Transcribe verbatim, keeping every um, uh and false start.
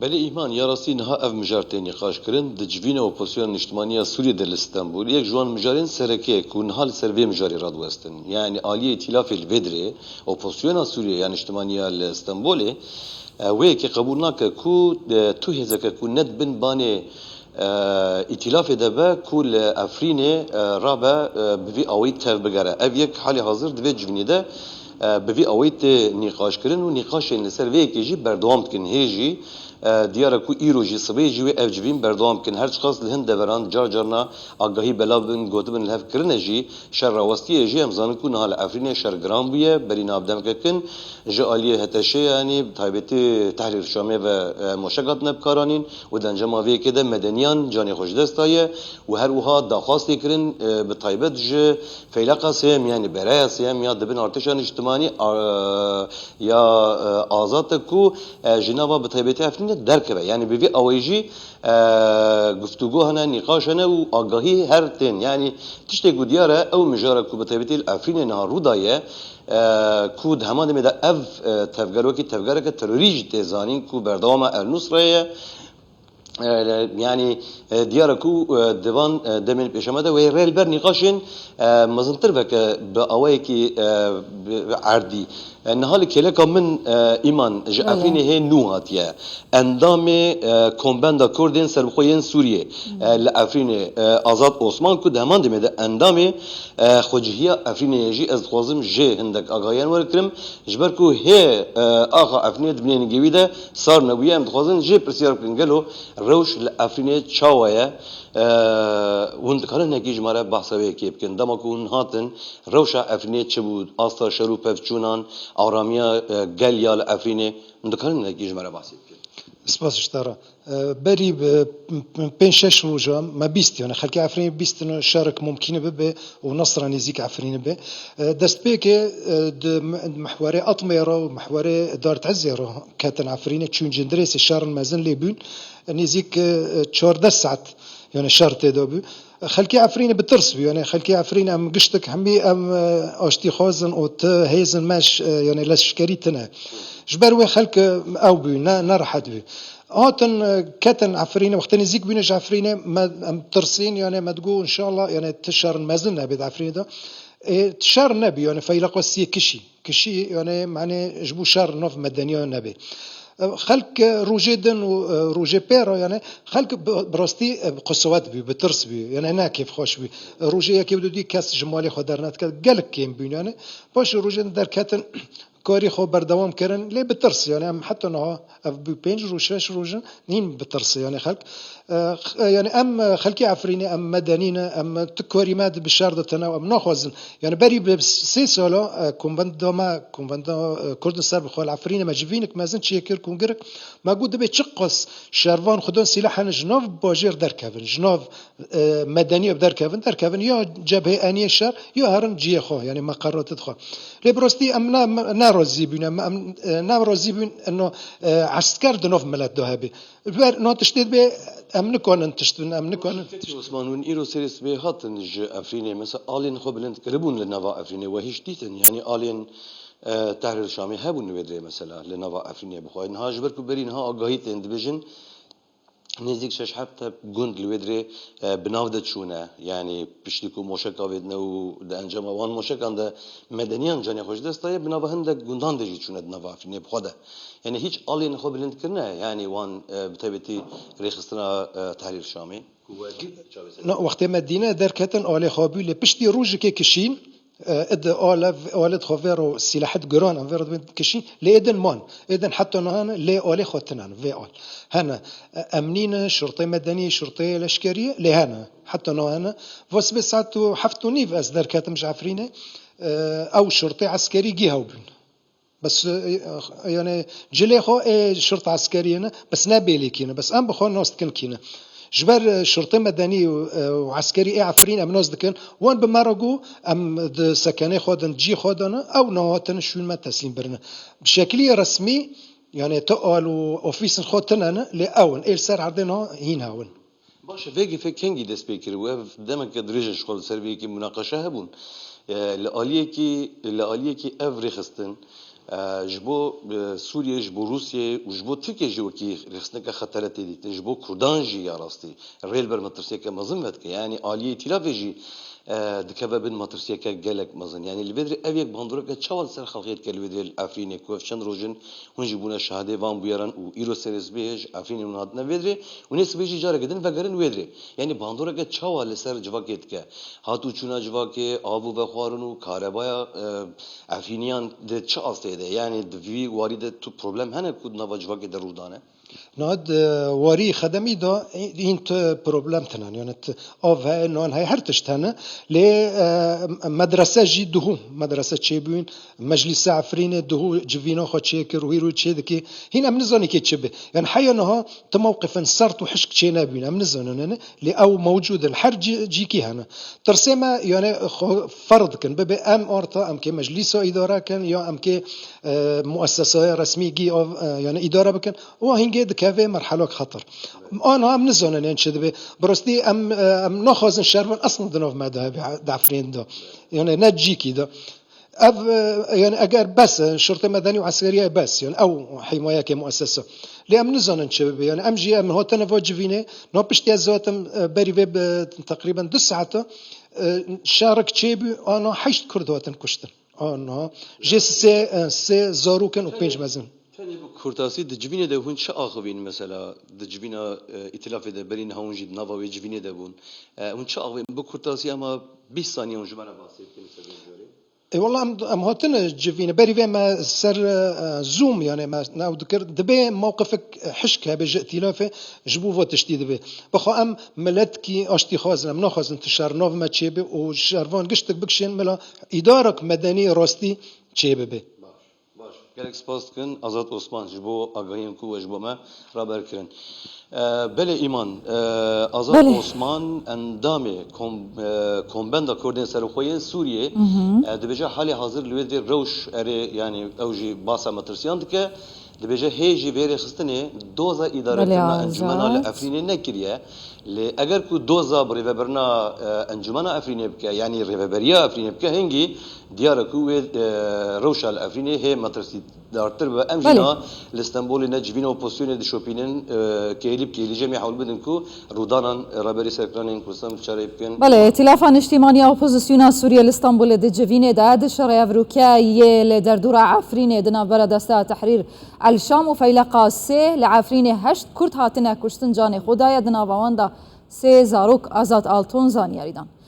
Belê Îhman, ya rastî niha ev mijar tê nîqaş kirin, di civîna opozîsyona niştimanî ya Sûriyê de li Stenbolê. Yek ji wan mijarên sereke ye ku niha li ser vê mijarê radiwestin. Yanî aliyê îtîlafê li vê dirê, opozîsyona Sûriyê ya niştimanî ya li Stenbolê, e, wê yekê qebûl nake ku, e, tu hêzeke ku ne di bin banê, e, îtîlafê de be, ku li Efrînê, e, rabe, e, bi vî awayî tev bigere. Ev yek halê hazir di vê civînê de, e, bi vî awayî tê nîqaş kirin û nîqaşên li ser vê yekê jî berdewam dikin. Hê jî, e, diyar e ku îro jî sibê jî wê ev civîn berdewam bikin. Her çiqas li hin deveran car carna agahî belav bin, gotibin li hev kirine jî, şer rawestiye jî, em zanin ku niha li Efrînê şer giran bûye, berî nav demeke kin ji aliyê H T Şê, yanî bi taybetî Tehrîr Şamê ve, e, moşek hatine bikaranîn û di encama vê yekê de medenîyan canê xwe ji dest daye û her wiha daxwaz tê kirin, e, bi taybet ji feyleqa sêyem, yanî bereya sêyem ya di bin artêşa niştimanî, a, ya, e, azad e ku, e, ji nava bi taybetî Efrînê derkeve. Yanî bi vî awayî jî, e, guftûgo hene, nîqaş hene û agahî her tên. Yanî tiştê ku diyar e, ew mijara ku bi taybetî li Efrînê niha rû daye, e, ku di heman demê de ev, e, tevger wekî tevgereke terorî jî tê zanîn ku berdewama El Nusreyê ye. E, yanî, e, diyar e ku, e, di van, e, demên pêşeme de wê rê li ber nîqaşên, e, mezintir veke bi awayekî, e, bi, bi erdî. E, niha li kêleka min, e, Îman ji Belê. Efrînê hê nû hatiye. Endamê, e, Kombenda Kurdên Serbixwe yên Sûriyê, e, li Efrînê, e, Azad Osman ku di heman demê de endamê, e, xwecihiya Efrînê ye jî, ez dixwazim jê hindek agahiyan wergirim. Ji ber ku hê, e, axa Efrînê di binê ningê wî de sar nebûye, em dixwazin jê pirsiyar bikin, gelo rewş li Efrînê çawa ye? E, hûn dikarin hinekî ji me re behsa vê yekê bikin? Dema ku hûn hatin, rewşa Efrînê çi bû? Asta şer û pevçûnan, aramiya, e, gel ya li Efrînê, hûn dikarin hinekî ji me re behsê bikin? Spas ji te re. E, berî bi pênc şeş roja me bîst, yani xelkê Efrînê bîstin şerek mumkîne bibe û Nasra nêzîk Efrînê be. E, destpêkê, e, di me-, mehwerê Atmê re û mehwerê Dartezê re ketin Efrînê, çûn Cindirêsê, şerin mezin lê bûn. Nêzîk, e, çardeh saet, yani şer tê de bû. Xelkê Efrînê bi tirs bû, yani xelkê Efrînê em giştik hemî em, e, aştî xwazin û ti hêzin me ş-, e, yani leşkerî tine. Ji ber wê xelk, e, ew bû, ne, ne rehet bû. Hatin, e, ketin Efrînê, wextê nêzîk bûne ji Efrînê, me, em tirsîn, yani me digot, înşallah, yani ti şerin mezin nebe di Efrînê de. Ê, ti şer nebî, yani feyleqa siyê kişî. Kişî, yani, mane ji bo şer nav medeniya nebê. E, xelk, e, rojê din û, e, rojê pê re, yani, xelk bi, bi rastî, e, bi qiswet bû, bi tirs bû, yani, ne kêfxweş bû. Rojê yekê û du dî kes ji malê xwe dernedike, gelek kêm bûn, yani. Paşê rojê din derketin, karî xwe berdewam kirin, lê bi tirs, yani, em heta niha ev bû pênc roj, şeş roj in, nîn bi tirs, yani, xelk. E, x-, e, yani, em, e, xelkê Efrînê, em medenî ne, em, e, tu karî me di bi şer de tine, em naxwazin. Yani, berî bi sê sala, e, konvenda me, konvenda, e, Kurdên Serbixwe li Efrînê me civînik mezin çêkir, kongirek. Me got, dibê çiqas şervan xwedan sîleh hene ji nav bajêr derkevin, ji nav e, medeniye derkevin, derkevin ya cebhê eniyê şer, ya herin cihê xwe, yani meqeratê xwe. Lê bi rastî em ne, ne razî bûn, em, em, e, ne razî bûn, eno, e, esker di nav milet de hebe. Ji ber no tiştê dibê em nikanin tişt bin, em nikanin. Şevketî Osman, hûn îro serê sibê hatin ji Efrînê, mesela alên xwe bilind kiribûn li nava Efrînê, we hîç dîtin, yani alên, e, Tehrîr Şamê hebûn li wê dirê, mesela li nava Efrînê bixwe. Niha ji ber ku berî niha agahî tên dibêjin, nêzîk şeş heft heb gund li wê dirê, e, bi nav de çûne. Yanî piştî ku moşeka vêdine û di encama wan moşekan de medeniyan canê xwe ji dest daye, bi nava hindek gundan de jî çûne di nava Efrînê bi xwe de. Yanî hîç alên xwe bilind kirine, yanî wan, e, bi taybetî rêxistina, e, Tehrîr Şamê. Ku we dît çavê ser. Na, wextê me dîne derketin alê xwe bû, lê piştî rojekê kişîn, E, id ale, ale xwe vê ro sîlehit giran, em vê ro dibin kişî, lê êdin man. Êdin heta niha hene, lê alê xwe tinen, vê al. Hene, e, emnî ne, şurtê medenî, şurtê leşkerî, lê hene. Heta niha hene. Vosibê saet û heft û nîv ez derketim ji Efrînê. E, ew şurtê eskerî gî hew bûn. Bes, e, e, yani cilê xwe ê şurta eskeriyê ne, bes ne bêlîkî ne, bes em bi xwe nas dikin kî ne. Ji ber, e, şurtê medenî û, e, û eskerî ê Efrîn em nas dikin, wan bi me re got, em di sekenê xwe din, cî xwe de ne, ew nehatin şûn me teslîm birine. Bi şekilî resmî, yani tu al û ofîsên xwe tine ne, lê ew in, ê li ser erdê niha hîn hew in. Baş e, vê gefê kengî dest pê kiribo? Ev demeke dirêj e ji xwe li ser vê yekê munaqeşe hebûn. E, li aliyekî, li aliyekî ev rêxistin, E, ji bo, e, Sûriyê, ji bo Rûsiyê û ji bo Tirkiyê jî wekî rêxistineke xetere tê dîtin. Ji bo Kurdan jî ya rastî rê li ber metirsiyeke mezin vedike. Yanî aliyê îtîlafê jî, e, dikeve bin metirsiyeke gelek mezin. Yanî li vê dirê ev yek bandoreke çawa li ser xelkê dike li vê dirê li Efrînê ku ev çend roj in hûn jî bûne şahidê van bûyeran û îro serê sibê ji Efrînê hûn hatine vê dirê û nê sibê jî careke din vegerin wê dirê. Yanî bandoreke çawa li ser civakê dike? Hat û çûna civakê, av û vexwarin û karebaya, e, Efrîniyan di çi astê de? Yanî di vî warî de tu problem hene ku di nava civakê de rû dane? Niha di warî xedemî de hîn tu problem tinen. Yani tu av heye, nan heye, her tişt hene. Lê, e, medrese jî duhû, medrese çêbûn, meclîsa Efrînê duhû civîna xwe çêkir û hîro çê dikê. Hîn em nizanî kê çi bi. Yani heya niha tu mewqifin sert û hişk çê nebûn. Em nizanin, yani. Lê ew mewcûd in, her cî-, cîkî hene. Tirsê me, yani, xwe ferq dikin. Bibe em orta, em kê meclîsa îdare kin, ya em kê, e, muessesaya resmî gî av, e, yani, îdare bikin. Û hingê dikeve merhelok xetir. Ana em nizanin, yani, çi dibe. Bi rastî em, e, em naxwazin şervan eslin di nav me de hebe, di Efrîn de. Yani, ne cîkî de. Ev, e, yani eger bes e, şirtê medeni û eskeriyê bes, yani ew hîmayeke muessese. Lê em nizanin çi bibe. Yani em jî em hatine va civînê, na piştî ez zatim, e, berî vê bi teqrîben du saete, e, şerik çêbû, ana heşt Kurd hatin kuştin. Ana jê sê, e, sê zarokin û pênc mezin. Tenê bi kurtasî di civînê de hûn çi axivîn mesela? Di civîna, e, îtîlafê de berî niha hûn jî di nava wê civînê de bûn. E, hûn çi axivîn? Bi kurtasî ama bîst saniye hûn ji me re basê bikin li ser vê jorê. E, wela em, em hatine civîne. Berî vê me ser, e, Zoom, yani me ew dikir. Dibê mewqifek hişk hebe ji îtîlafê, ji bo va tiştî dibê. Bixwe em miletkî aştîxwaz in, em naxwazin tu şer nav me çêbe û şervan giştik bikişên mila îdarek medenî rastî çêbibe. Baş, baş. Gelek spas dikin Azad Osman ji bo agahiyên ku we ji bo me raber kirin. E, belê Îman, e, Azad Belê. Osman endamê kom-, e, Kombenda Kurdên Serxwe yên Sûriyê, Mhm. e, dibêje halê hazir li wê dê rewş erê, yanî ew jî basa metirsiyan dike. Dibêje hê jî vê rêxistinê doza îdare Belê, kirina Azad. Encûmena li Efrînê nekiriye. Lê eger ku doza bi rêvebirina, e, Encûmena Efrînê bike, yanî rêveberiya Efrînê bike, hingî diyar e ku wê, e, rewşa li Efrînê hê metirsî dartir be. Em jî Belê. niha li Stenbolê ne civîna opozisyonê dişopînin, e, kêlî bi kêlî jî em ê hewl bidin ku rûdanan, e, Rêberî Serkiranên Kurdistan bi çareyê bikin. Belê, Îtîlafa Niştîmaniya Opozisyona Sûriye li Stenbolê di civînê de dişirê evroke yê li derdora Efrînê di navbera Desteya Tehrîr El Şam û Feyleqa sê li Efrînê heşt Kurd hatine kuştin, canê xwe daye, di nava wan de sê zarok. Azad Altun zanyarî dan.